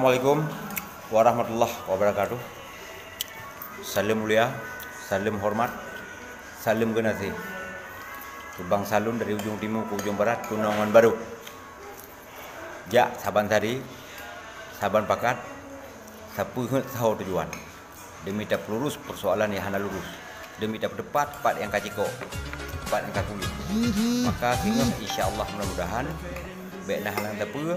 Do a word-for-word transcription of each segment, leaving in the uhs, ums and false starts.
Assalamualaikum warahmatullahi wabarakatuh. Saleuem mulia, saleuem horeumat, saleuem geunaséh. Keubangsa lôn dari ujong timu keu ujong barat, keunong ngon barôh. Jak saban sari, saban pakat, sapeue heuet saho tujuan. Deumi tapeulurus peusoalan nyang hana lurus. Deumi tapeuteupat pat nyang ka cikok, pat nyang ka kuyup. Maka singoh, insya Allah, mudah-mudahan, bék na halang sapeue,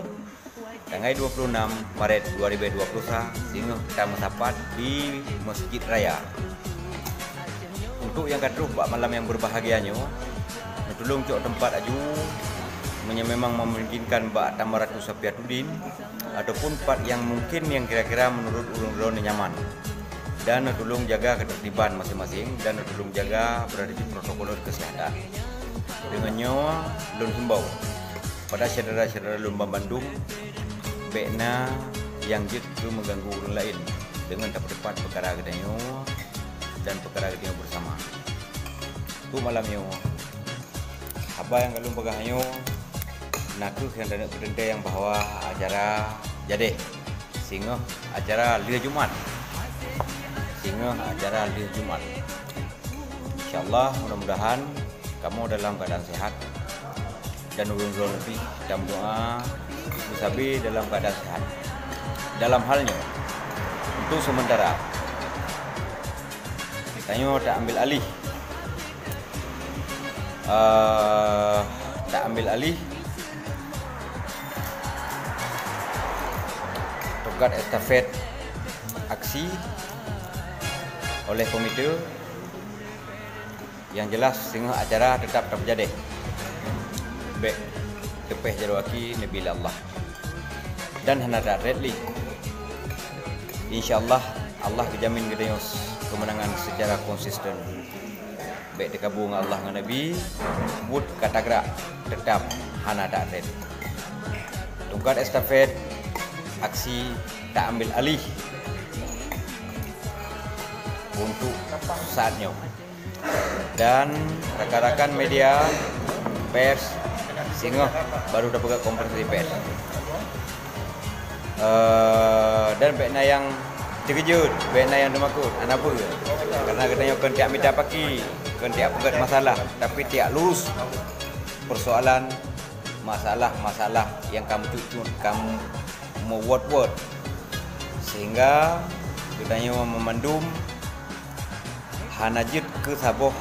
tanggai dua puluh enam Maret dua ribu dua puluh satu, singoh tameusapat di Masjid Raya. Untuk nyang ka troh bak malam nyang berbahagia nyoe, neutulông cok teumpat aju, meunyoe memang memungkinkan bak Tamaratus Safiatuddin, ataupun pat nyang mungkin nyang kira-kira menurut ureuëng droeneuh nyaman. Dan neutulông jaga ketertiban masing-masing dan neutulông jaga berada di protokol kesehatan. Deungon nyoe lôn himbau pada syedara-syedara lôn banmandum, bék na nyang jeuet keu meuganggu ureuëng laén deungon tapeuteupat peukara geutanyoe dan peukara geutanyoe beusama. Untuk malam nyoe, haba nyang ka lôn peugah nyoe na kheueh nyang taneuk peuteuntée nyang bahwa acara jadeh singoh acara lheueh Jumat. Singoh acara lheueh Jumat. Insya Allah, mudah-mudahan kamoe dalam keadaan sehat dan ureuëng droeneuh pih tameudoa meusabe dalam keadaan sehat. Dalam hal nyoe, untuk sementara, tanyoe taambil alih, eh, taambil alih tongkat estafet aksi oleh komite. Nyang jeulaih, singoh acara teutap tapeujadeh. Bék teupeh jaroe aki neubi lé Allah. Dan hana that-that lé. Insya Allah, Allah geujamin geutanyoe keumeunangan seucara konsisten. Bék teukabu ngon Allah ngon Nabi, buet ka tagrak teutap hana that-that. Tongkat estafet aksi taambil alih untuk saat nyoe. Dan rakan-rakan media pers, singoh baru tapeugah konferensi pers. Eh, dan bék na nyang teukeujot, bék na nyang teumakot, hana peue. Karena geutanyoe kon tiak mita paki, kon tiak peugét masalah, tapi tiak lurus persoalan masalah-masalah nyang ka meucut-cut, ka meuwot-wot, sehingga geutanyoe meumandum hana jeuet keu saboh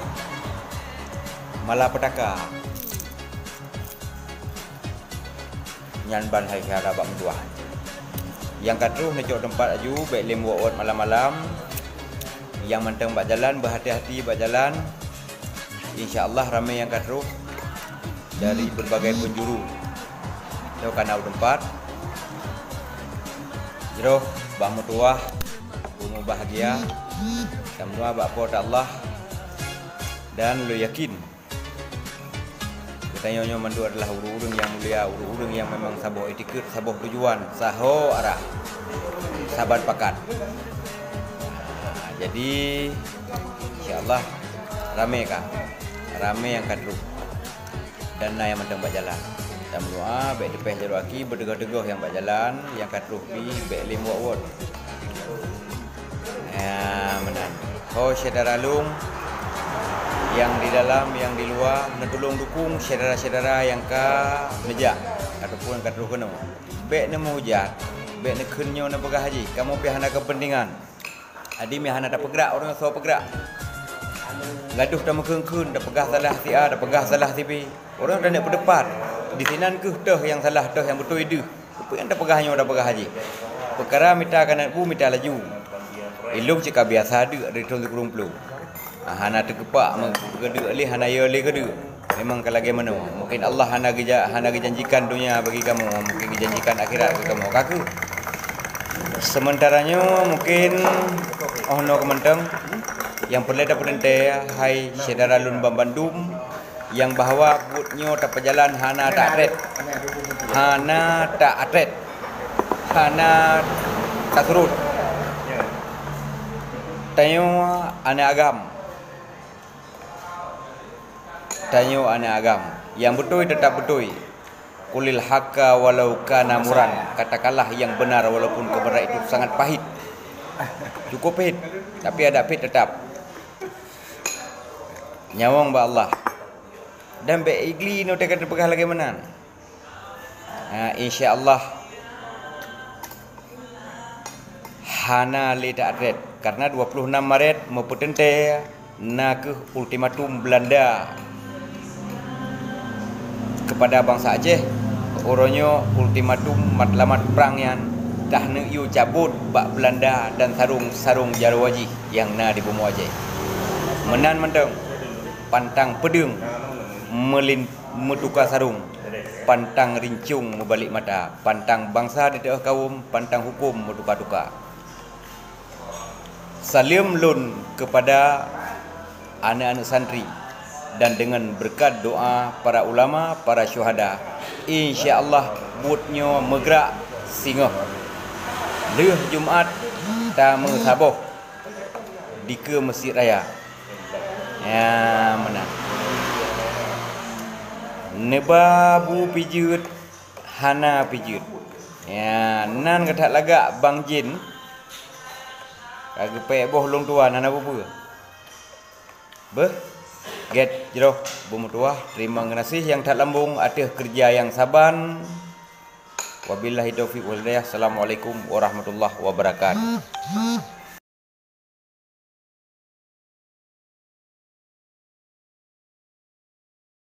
malapetaka. Nyan ban hai syedara bak meutuah. Nyang ka troh neucok teumpat aju, bék lé meuwot-wot malam-malam. Nyang mantong bak jalan, beuhati-hati bak jalan. Insya Allah ramé nyang ka troh dari berbagai penjuru. Nyoe ka na u teumpat. Jroh bak meutuah, beumeubahagia, tameudoa bak Po teu Allah, dan lôn yakin geutanyoe nyoe mandum adalah ureuëng-ureuëng nyang mulia, ureuëng-ureuëng nyang memang saboh itikeuet, saboh tujuan, saho arah, saban pakat. Jadi, insya Allah, ramé ka. Ramé nyang ka troh. Dan na nyang mantong bak jalan. Tameudoa, bék teupeh jaroe aki, beuteugoh-teugoh nyang bak jalan, nyang ka troh pih, bék lé meuwot-wot. Ya, meunan. Ho syedara lôn, nyang di dalam, nyang di luwa, neutulông dukung syedara-syedara nyang ka neujak ataupun ka troh keunoe. Bék neumeuhujat, bék neukheun nyoe neupeugah jih, kamoe pih hana keupeuntengan. Adi meuhana tapeugrak, ureuëng soe peugrak. Gadoh tameukheun-kheun, tapeugah salah si A, tapeugah salah si B. Ureuëng taneuk peuteupat. Disinan kheueh toh nyang salah, toh nyang beutôi deuh. Peue nyang tapeugah nyoe, tapeugah jih. Peukara mita keunan bu, mita laju. Ilông cit ka biasa deuk dari thôn sikureueng ploh. Ah, hana teukeupak meukeudeuek lé, hana yo lé keudeuek. Memang ka lagée meunoe. Mungkin Allah hana geuja-, hana geujanjikan donya bagi kamoe, mungkin geujanjikan akhirat keu kamoe. Ka kheueh. Sementara nyoe mungkin oh noe keumantong nyang peureulée tapeuteuntée, hai syedara lôn banmandum, nyang bahwa buet nyoe tapeujalan hana ta-atret. Hana ta-atret. Hana tasurot. Tanyoe aneuëk agam. Tanyoe aneuëk agam. Nyang beutôi teutap beutôi. Qulil haqqa walau kana muran. Katakanlah yang benar walaupun kebenaran itu sangat pahit. Cukup pahit, tapi ada pahit tetap. Nyawöng bak Allah. Dan bék igli nyoe teuka teupeugah lagée meunan. Ha, insya Allah hana lé that-that, karena dua puluh enam Maret meupeuteuntée na kheueh ultimatum Belanda kepada bansa Aceh. Uroe nyoe ultimatum matlamat prang nyan dah neuyue cabot bak Belanda dan sarong-sarong jaroe jih nyang na di bumoe Aceh. Meunan mantong, pantang peudeueng meulin-, meutuka sarong, pantang rincong meubalek mata, pantang bansa di teuh kawöm, pantang huköm meutuka-tuka. Saleuem lôn keupada aneuëk-aneuëk santri, dan deungon beureukat doá para ulama, para syuhada, insya Allah buet nyoe meugrak singoh. Lheueh Jumat tameusaboh dikeue Meuseujid Raya. Ya, meunan. Neuba bu pijeuet hana pijeuet. Ya, nan ka that lagak Bang Jin. Ka geupék boh lôn tuan hana peue-peue. Beuh, gét jroh beumeutuwah, teurimong geunaséh nyang that lambông ateueh keureuja nyang saban. Wabillahi taufiq wal hidayah. Assalamualaikum warahmatullahi wabarakatuh.